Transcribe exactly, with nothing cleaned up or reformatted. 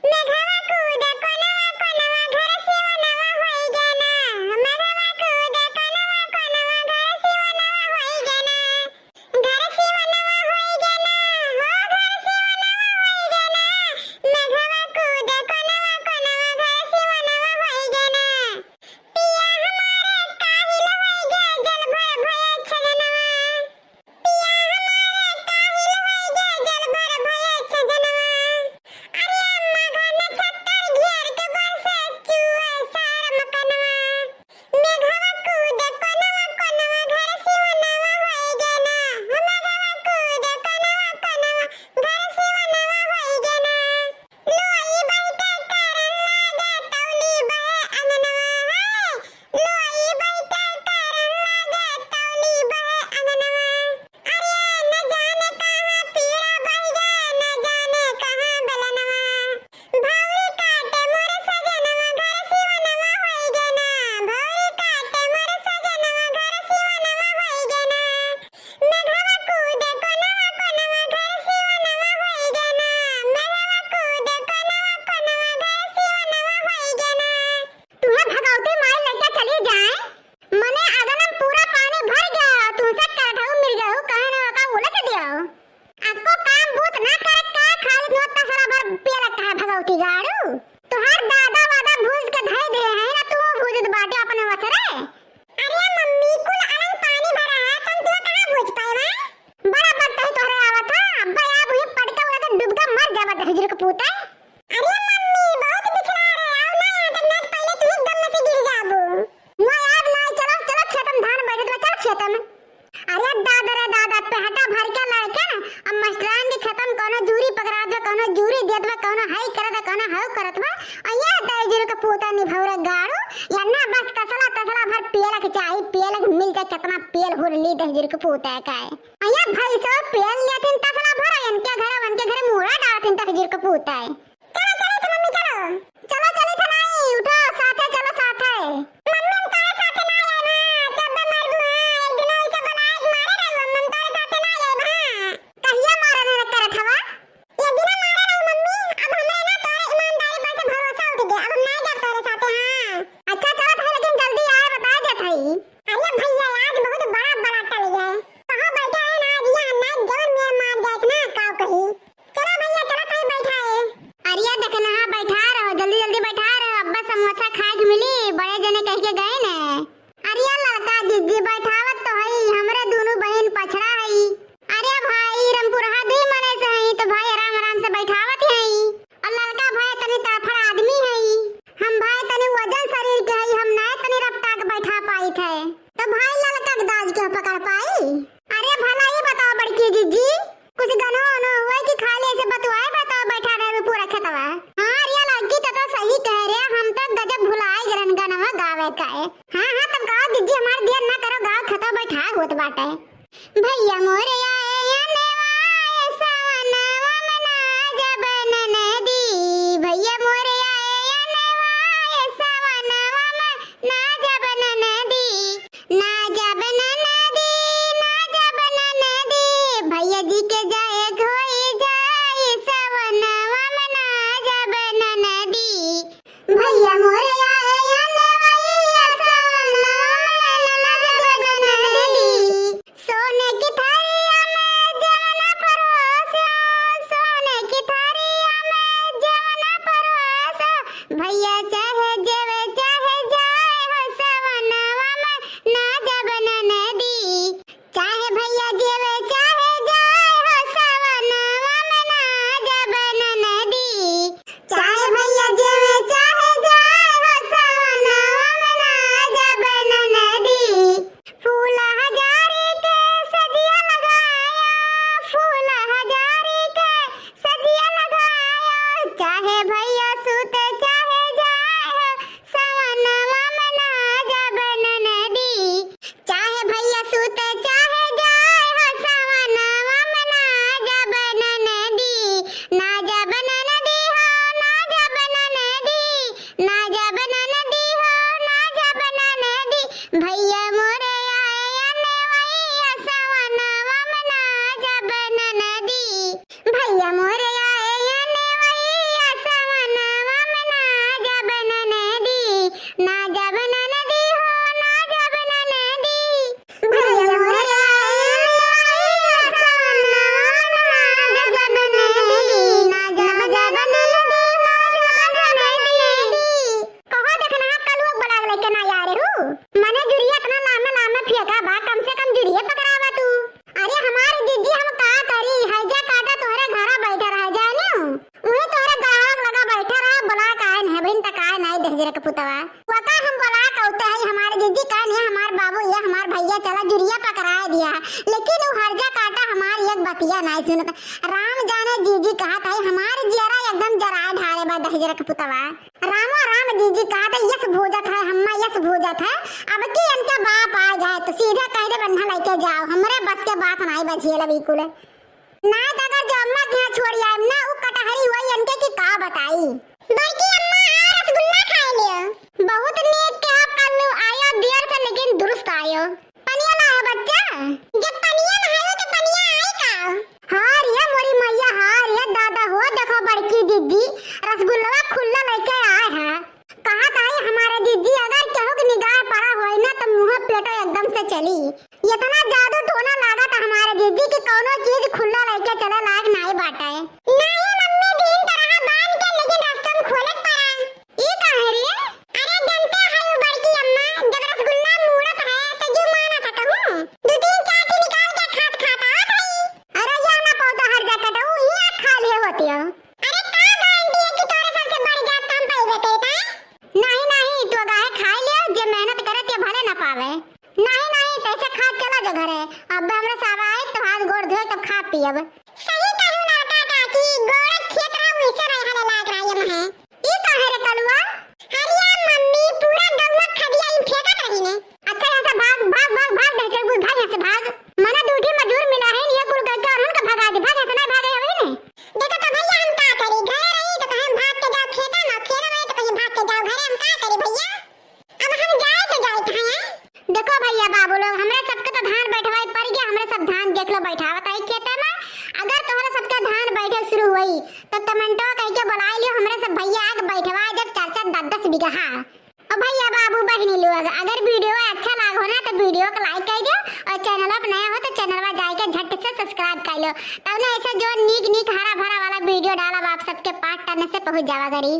मेघवा कूद कोनवा कोनवा, घर सिवनवा होई गे ना। मेघवा कूद कोनवा कोनवा, घर सिवनवा होई गे ना। घर सिवनवा होई गे ना, हो घर सिवनवा होई गे ना। मेघवा कूद कोनवा कोनवा, घर सिवनवा होई गे ना। पिया हमारे काहिल होई गे, जल भर भये छजनवा। पिया हमारे काहिल होई गे, जल भर भये छजनवा। अरे अम्मा घन छत्तर घेर के बरसे चुए सार मकनवा। मेघवा कूद कोनवा कोनवा, घर सिवनवा होई गे ना। मेघवा कूद कोनवा कोनवा, घर सिवनवा होई गे ना। लोई बहिके करन लागे, तौली बहे अंगनवा है। लोई बहिके करन लागे, तौली बहे अंगनवा। अरे न जाने कहाँ पीड़ा बहि गे, न जाने कहाँ बेलनवा। भौरी काटे मोर सजनवा, घर सिवनवा होई गे ना। भौरी काटे मोर सजनवा, घर सिवनवा होई गे ना। मेघवा कूद कोनवा कोनवा, घर सिवनवा होई गे ना। मेघवा कूद कोनवा कोनवा, घर सिवनवा होई गे ना। तुहे भगवती माई लइके चली जाए, मने आंगन में पूरा पानी भर गया, तुहसे करठऊ मिल गयो, कहे ना का उलट दियो। आपको काम बूत ना करे का, खाली तुहे तसला भर पिए लगता है भगवती गाड़ू। तोहार दादा वादा भूज के धई दे हैं ना, तू भूजत बाटे अपने वसरे। अरे मम्मी, कुल अलग पानी भरा है, तुम तुहे कहाँ भूज पाए बा? बड़ा बकतही तोहरे आवत है, अब्बे आप वही पटका उड़ा के डूब के मर जाबा दहिजर के पूत है। अरे मम्मी, बहुत बिछड़ा रहे, आओ ना यहाँ तक, ना तो पहले तुम गम में से गिर जाबो। ना यार ना, चलो, चलो खेत में धान बैठत बा, चलो खेत में। अरे दादा रे दादा, पेहटा भर के लड़के न, अब मास्टरान के खेत में कौनो जूरी पकड़ात बा, कौनो जूरी देत बा, कौनो हई करत बा, कौनो हऊ करत बा। अइया दहिजर के पूता निभौरा गाड़ू, या ना बस तसला, तसला भर पियला के चाही, पियला के मिल जाए, कितना पियल हुरली दहिजर के पूता का है। अइया भैंसो पियल लेथिन तसला भर, इनके घरे, उनके घरे मुड़ा डालथिन दहिजर के पूता है। चलो, चलो तो मम्मी, चलो। चलो, चली थे नाई, उठो, साथे चलो, साथे। मम्मी, हम तोरे साथे ना जाए ना, जब बे मरबू, हाँ, एक दिन ऐसे बनाए के मारे रहू, हम, हम तोरे साथे ना जाए, हाँ। कहिया मारे ना करत हवा? एक दिन मारे रहू मम्मी, अब हमरे ना तोरे ईमानदारी पर से भरोसा उठ गया, अब हम ना जाब तोरे साथे, हाँ। अच्छा, चलो तो लेकिन जल्दी आए, बता देत हई। अरे भैया, आज बहुत बड़ा बड़ा टल गए। कहाँ बैठे हैं ना, आज यहाँ ना जवन मेर मार जाए ना, का कही। चलो भैया, चलो कहीं बैठा है। अरिया देखना, हाँ, बैठा रहो, जल्दी जल्दी बैठा रहो, अब्बा समोसा खाए के मिली, बड़े जने कह के गए ने। अरिया लड़का जिज्जी बैठावत तो हई, हमरे दोनों बहिन पछड़ा हई। अरे भाई, रमपुरहा दुई मने से हई, तो भाई आराम आराम से बैठावत हई। और लड़का भाई तनी ताफड़ आदमी हई, हम भाई तनी वजन शरीर के हई, हम नाय तनी रपटा के बैठा पाई थे, तो भाई लड़का के दाज के पकड़ पाई। अरे भला ही बताओ बड़की जिज्जी, कुछ गनो वनो हुए कि खाली ऐसे बतुआए बताओ बैठा रहे पूरा खेतवा? हाँ, अरे लड़की तो, तो सही कह रहे, हम तो गजब भुलाए गरन गनवा गावे का है। हाँ, हाँ, तब गाओ जिज्जी, हमार देर ना करो, गाओ खेतवा बैठा होत बाटे। भैया मोरे आए अनवाए सवनवा में ना जब ननदी, भैया मोरे आए अनवाए सवनवा में ना जब ननदी, ना जब ननदी, ना जब ननदी, भैया जी के जाए होई जाई सवनवा में ना जब ननदी। भैया मोरे आए अनवैया सवनवा में ना जब ननदी। सोने की थारिया में जवना परोसो, सोने की थारिया में जवना परोसो, भैया चाहे जेवे चाहे जाए हो सवनवा में ना जब ननदी। चाहे भैया जेवे चाहे जाए हो सवनवा में ना जब ननदी। चाहे भैया जेवे चाहे जाए हो सवनवा में ना जब ननदी। फूल हजारी के सजिया लगाया, फूल हजारी के सजिया लगाया। चाहे भैया सूते चाहे जाए हो सवनवा में ना जब ननदी। चाहे भैया सूते चाहे जाए हो सवनवा में ना जब ननदी, ना जब ननदी हो, ना जब ननदी, ना जब ननदी हो, ना जब ननदी। भैया मोरे आए अनवैया सवनवा में ना जब ननदी। भैया मोरे आए अनवैया सवनवा दहिजरा के पुतवा। रामो राम जीजी, कहा था यस भूजत है, हम्मा यस भूजत है। अब की इनके बाप आ गए तो सीधे कह दे बन्हा लेके जाओ, हमरे बस के बात नाई बझेला बिल्कुल। ना तो अगर जो अम्मा के यहाँ छोड़ी आए ना, उ कटहरी हुई इनके की का बताई। बड़की अम्मा, आ रसगुल्ला खाए लियो। बहुत नीक के आप कल्लू आयो, देर से लेकिन दुरुस्त आयो। पनिया लाओ बच्चा। जब पनिया ना आयो तो पनिया आई का? हाँ रे मोरी मैया, हाँ रे दादा हो, देखो बड़की दीदी रसगुल्ला खुल्ला लेके आए हैं। कहा ताई हमारे दीदी अगर केहू के निगाह पड़ा होई ना तो मुँह पेटो एकदम से चली। इतना जादू टोना लागत हमारे दीदी कि कौनो चीज खुल्ला लेके चले लायक नाई बाटे। नाई मम्मी, दिन तो रहा बांध के, लेकिन रस्तम खोले के पड़ा। ई काहे रे? अरे जानते है वो बड़की अम्मा, जब रसगुल्ला मूड़त है तो यू माना था कहूँ। दो तीन चार ठे निकाल के खात खात आवत है। अरे या ना पौधा हर जा कटऊ, ई खा लिए होती हो। अरे का गारंटी है कि तोरे सबसे बढ़ जात तो हम पाइबे करता है? नहीं नहीं, तू गाय खाए ले, जे मेहनत करे ते भले ना पावे। नहीं नहीं, तैसे खा चला जो घरे। अब हमरा सब आए तो हाथ गोड़ धोए तब खा पियब। सही कहू लड़का काकी, गोड़ खेत रहा वैसे रहे हले लाग रहा ये महे। ई काहे रे कलुआ? हरिया मम्मी, पूरा गौवा खदिया इन फेंकत रही ने। अच्छा यहाँ से भाग भाग भाग भाग, दहशत भाग यहाँ से भाग। मना दूठी मजूर मिला है, ये कुल करके और उनका भगा दे, भाग यहाँ से, नहीं भागे अभी ने। देखो तो भैया हम का करी, घरे रही तो कहीं भाग के जाओ खेता में, खेता में तो कहीं भाग के जाओ घरे, हम का करी भैया? अब हम जाए तो जाए कहाँ हैं? देखो भैया बाबू लोग, हमरे सबके तो धान बैठवाई पड़ गया, हमरे सब धान देख लो बैठावत है खेते में। अगर तोहरे सबके धान बैठे शुरू हुई तो कमेंटवा कह के बुला लियो, हमरे सब भैया आके बैठवा जब चार चार दस दस बीघा। और भैया बाबू बहनी लोग, अगर वीडियो अच्छा लाग हो ना तो वीडियो को लाइक कर दो, और चैनल पर नया हो तो चैनल पर जाके झट से सब्सक्राइब कर लो, तब ना ऐसे जो नीक नीक हरा भरा वाला वीडियो डालब आप सबके पास टाइम से पहुँच जावा करी।